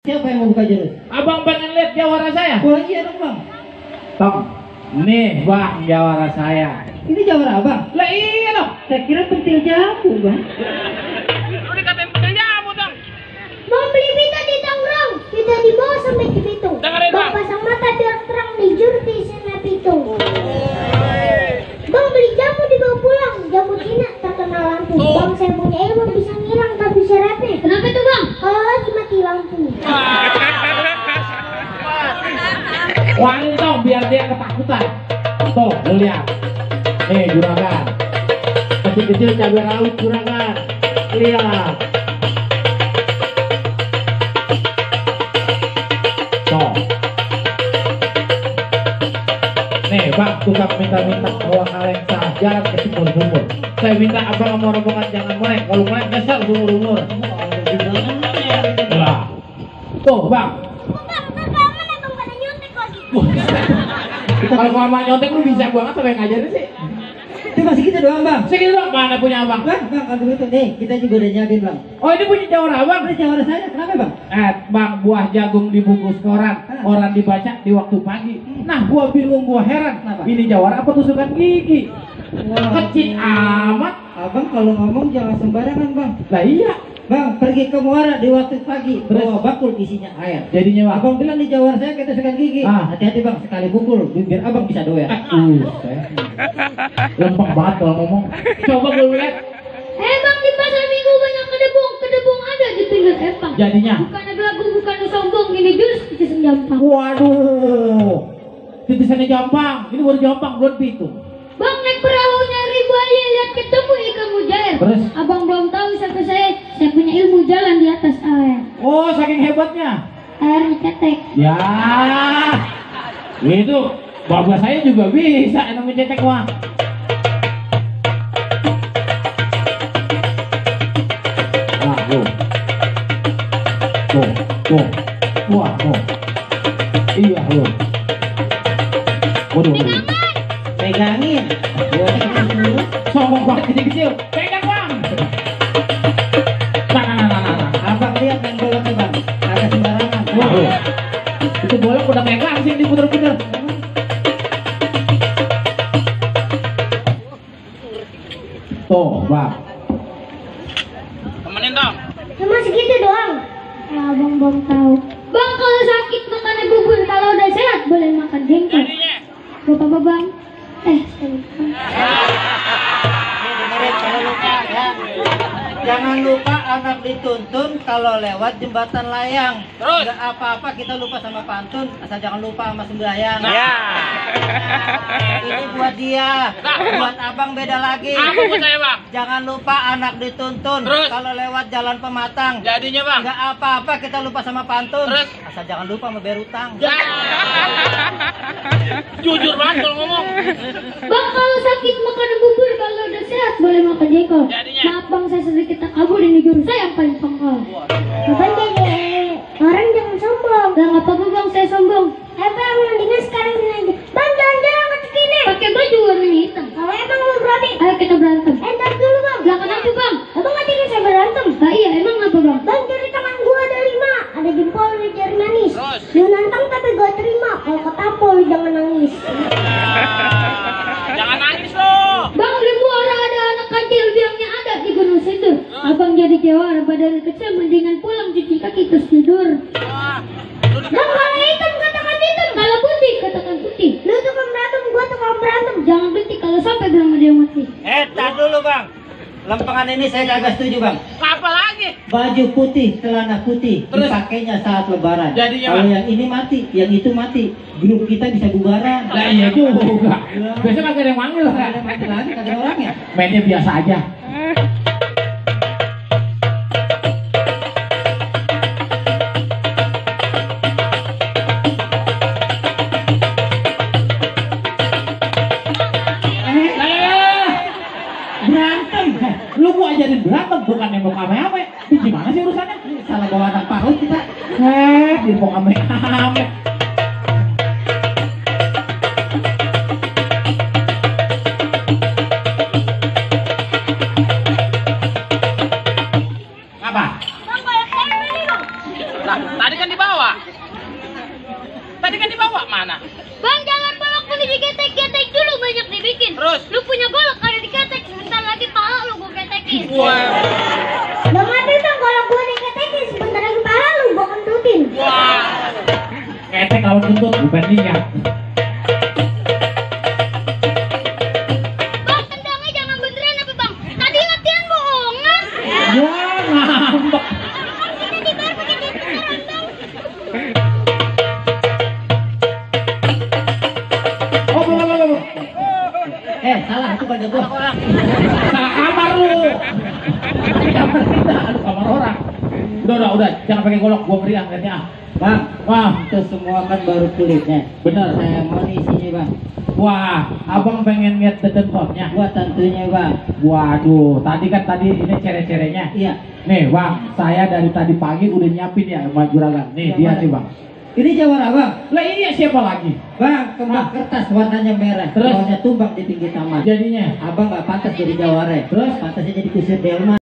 Siapa yang mau buka jeruk? Abang pengen lihat jawara saya? Wah iya dong bang. Tong, nih bang jawara saya. Ini jawara abang? Lah iya dong. Saya kira pentil jamu bang. Lu dikatain pentil jamu dong. Bang beli pita di Tangerang, kita dibawa sampai ke Bitung. Dengerin, Bang Bang. pasang mata biar terang di jurti sana Bitung. Bang beli jamu dibawa pulang, jamu Cina terkena lampu. Bang saya punya ilmu bisa ngilang tak bisa repot. Kenapa tuh bang? Kalau lagi mati lampu. Wangi dong biar dia ketakutan. Tuh, lu lihat. Nih juragan. Kecil-kecil cabai rawit juragan. Lihat. Tuh. Nih bang, tukang minta-minta bawa kaleng sah jalan ke sumur-sumur. Saya minta abang sama rombongan jangan melek. Kalau melek nyesel umur-umur. Lah. Tuh bang. Kalau mama nyontek lu bisa banget sampai ngajarin sih. Itu masih kita doang bang. Segitu dong, mana punya abang? Bang kalau begitu nih kita juga udah nyiapin bang. Oh ini punya jawara abang? Ini jawara saya kenapa bang? Bang buah jagung dibungkus koran, koran dibaca di waktu pagi. Nah gua bingung, gua heran. Kenapa? Ini jawara apa tusukan gigi? Kecil amat. Abang kalau ngomong jangan sembarangan bang. Lah iya. Bang pergi ke muara di waktu pagi bawa bakul isinya air. Jadinya bang. Abang bilang di jawara saya kita tusukan gigi. Hati-hati bang sekali pukul biar abang bisa doyan. Lempeng banget kalau ngomong. Coba gue lihat. Bang di pasar minggu banyak kedebong ada di pinggir empang. Jadinya. Bukan belagu, bukan sombong, ini jurus titisan jampang. Waduh. Titisannya gampang. Ini baru gampang, belum pitu. Bang naik perahu nyari buaya lihat ketemu ikan mujair. Terus? Abang Belum tahu sampai saya punya ilmu jalan di atas air. Oh saking hebatnya. Airnya ketek. Ya. Itu. Bapak saya juga bisa enak mencetek wah. Wah, tuh. Tuh. Wah, tuh. Iya, tuh. Waduh. Pegangin. Sombong banget kecil-kecil. Pegang bang. Nah. Abang lihat yang bolaknya bang. Ada sembarangan. Waduh. Itu bolak udah megang sih diputer-puter. Tuh, bang. Temenin dong. Cuma segitu doang. Abang belum tahu. Bang kalau sakit makan bubur, kalau udah sehat boleh makan jengkol. Bapak bang. Dengerin kalau lupa ya. Jangan lupa anak dituntun kalau lewat jembatan layang. Terus? Nggak apa-apa kita lupa sama pantun, asal jangan lupa sama sembahyang. Ya. Ini buat dia, buat abang beda lagi. Aku percaya bang. Jangan lupa anak dituntun Terus? kalau lewat jalan pematang. Jadinya bang. Nggak apa-apa kita lupa sama pantun. Terus? Asal jangan lupa sama berutang. Ya. Jujur banget kalau ngomong. Bang kalau sakit makan bubur, kalau udah sehat boleh makan jengkol. Jadinya? Maaf bang saya sedikit takabur, ini jurus saya yang paling pangkal. Abang jadi orang jangan sombong. Gak apa-apa bang saya sombong. Bang mendingan sekarang ini aja. Bang jalan-jalan ke sini. Pakai baju warna hitam. Kalau emang mau berani, ayo kita berantem. Entar dulu bang. Belakang aku bang. Abang nggak ingin saya berantem. Iya emang apa bang? Bang jari tangan gua ada 5. Ada jempol, ada jari manis. Terus? Lu nantang tapi gak terima. Kalau ketampol jangan nangis. Jangan nangis loh. Bang di muara ada anak kecil biangnya ada di gunung situ. Abang jadi jawara badan kecil mendingan pulang cuci kaki terus tidur. Bang kalau hitam katakan hitam, kalau putih katakan putih. Lu tukang berantem, gua tukang berantem. Jangan berhenti kalau sampai bilang ada yang mati. Tar dulu bang. Lempengan ini saya kagak setuju bang. Apa lagi? Baju putih, celana putih, Terus? dipakainya saat lebaran. Jadinya, kalau Bang? yang ini mati, yang itu mati, grup kita bisa bubaran. Lah iya juga. Biasanya kagak ada yang manggil Kagak ada kan? mati lagi, kagak ada orangnya. Mainnya biasa aja. Berantem. Lu gua ajarin berantem bukan nembok ame-ame. Ini gimana sih urusannya? Salah bawa anak paut kita. Nembok ame-ame. Apa? Bang kalau saya beli bang. Tadi kan dibawa? Tadi kan dibawa mana? Bang, jangan balok punya diketek-ketek dulu, banyak dibikin. Terus? Lu punya golok kalau diketek, sebentar lagi paha lu gua ketekin. Wah. Bang Ade bang, kalau gua diketekin, sebentar lagi paha lu gua kentutin. Wah. Ketek lawan kentut bukan niat. Bang, tendangnya jangan beneran apa bang? Tadi latihan bohongan. Ya ngambek. Ini dibayar pakai duit beneran bang. Oh, belum. Salah itu pada gua. Salah kamar lu. Kamar kita, aduh kamar orang. Udah, jangan pakai golok, gua beri angkatnya. Bang, Wah, itu semua kan baru kulitnya. bener. Saya mau nih isinya bang. Wah, abang pengen lihat detentornya. Buat tentunya bang. Waduh, tadi ini cere-cerenya. Iya. Nih bang, saya dari tadi pagi udah nyiapin ya sama juragan. Nih Yang dia mana? nih bang. Ini jawara bang. Lah ini ya siapa lagi? Bang, kembang kertas warnanya merah. Terus? Warnanya tumbang di pinggir taman. Jadinya. Abang nggak pantas jadi jawara. Terus? Pantasnya jadi kusir delman.